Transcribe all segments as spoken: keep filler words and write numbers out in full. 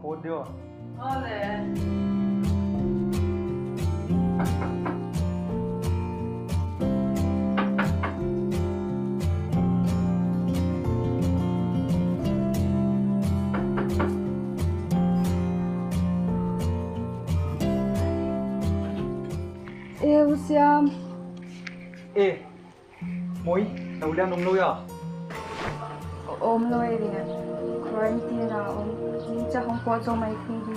Pawt dia. Ole. E, U Siam. E. Moi, na u leh an om lou a? Om lou e ve. Quarantine a om. Zingchiang hong pawt zou mai kei di.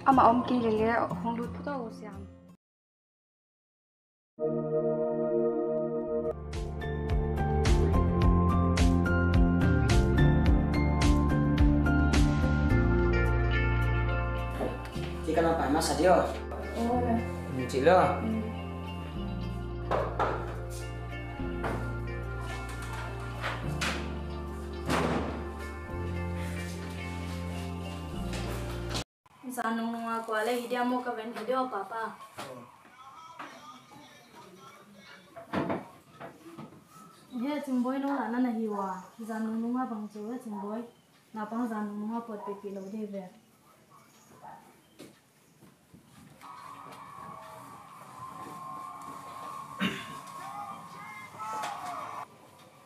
Amah om kei leh leh hong lut phot aw, U Siam. Ti ka na pai masa dia. Oi. Ni chi la. Mm. Zan nungnung a kua leh hi dia maw, ka ven hi dia, Papa. He Chingboi, nang la na na hi ua. Zan nungnung a bang chu he Chingboi. Naupang zan nungnung a pawt pihpih lou di ve.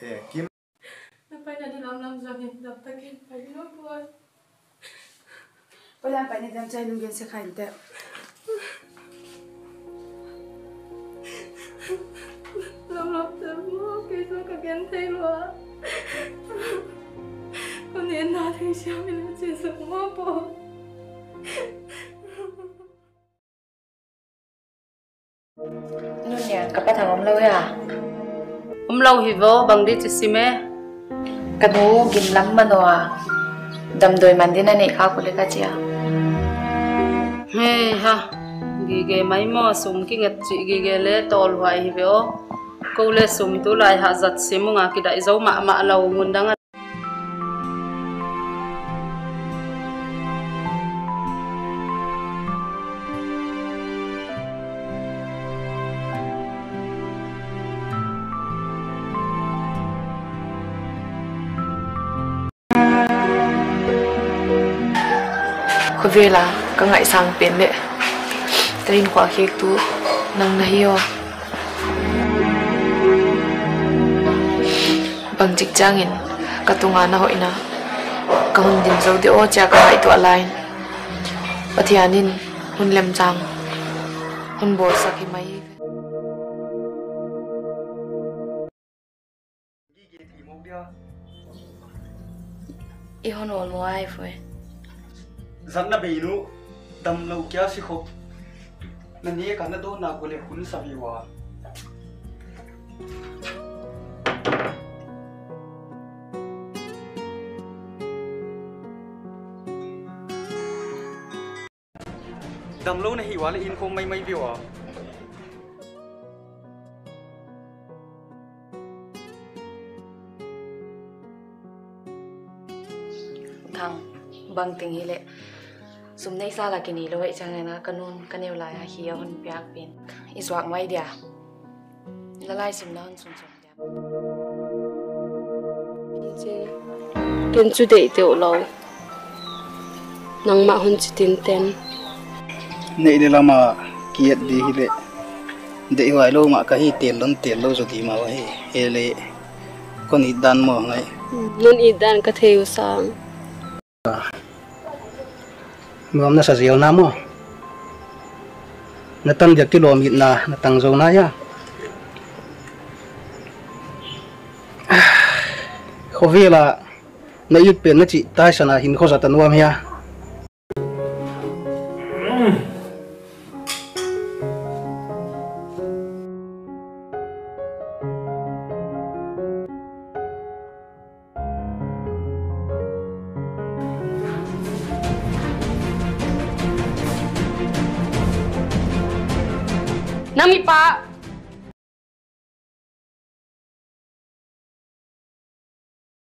Eh, Kim. Na paina di lamlam zangin dam takin pai lou buai. Paina paina dam chai lunggen se khain te. Lamlam te maw, kei chu ka gen thei lou a. Kon en na thei siam in a chin sak maw po. Nunniang, ka pa Thang om lou hia? Om lou hi vo, bang di chi sim e? Ka nu gim lam manoh a, damdawi man din a neih kha kul e ka chi a. He ha, gige mai maw, sum kinget chih gige leh tawlhuai hi ve aw. Kou leh sum tulai hah zat sim ung a, kidaih zou mahmah lou, mun dang a. Khovel a ka ngaihsang pen leh ka hinkhua khektu nang na hi aw. Bangchik chiangin ka tunga na hoihna ka hun dim zou di aw chia ka ngaihtuah lai in, Pathian in hun lemchang hun bawlsak hi mai. I hon ol maw ai fue. Zat na bei nu, damlou kia si khop. Na nek a na dawnna kua leh hun sa viau a. Damlou na hi ua leh in khawm maimai viau a. Thang, bangting hileh sum neisa la kinei lou hi chiangin a ka nu'n ka neu lai a hi a hon piak pen. I zuak mai dia. Lalai sim la hon sunsun. Ken chu deih deuh lou. Nangmah hon chi tinten. Neih leh lam a ki et di hileh, deihhuai lou mah ka hi, tel lou tel lou zaw di mah hi. Hileh kon it dan maw ngai. Non it dan ka thei uh sang. Nuam na sa zel na maw? Na tan dia kilawm itna na tang zou na hia? Khovel a na it pen na chih taisan a hinkhua zat a nuam hia? Nang mi pa,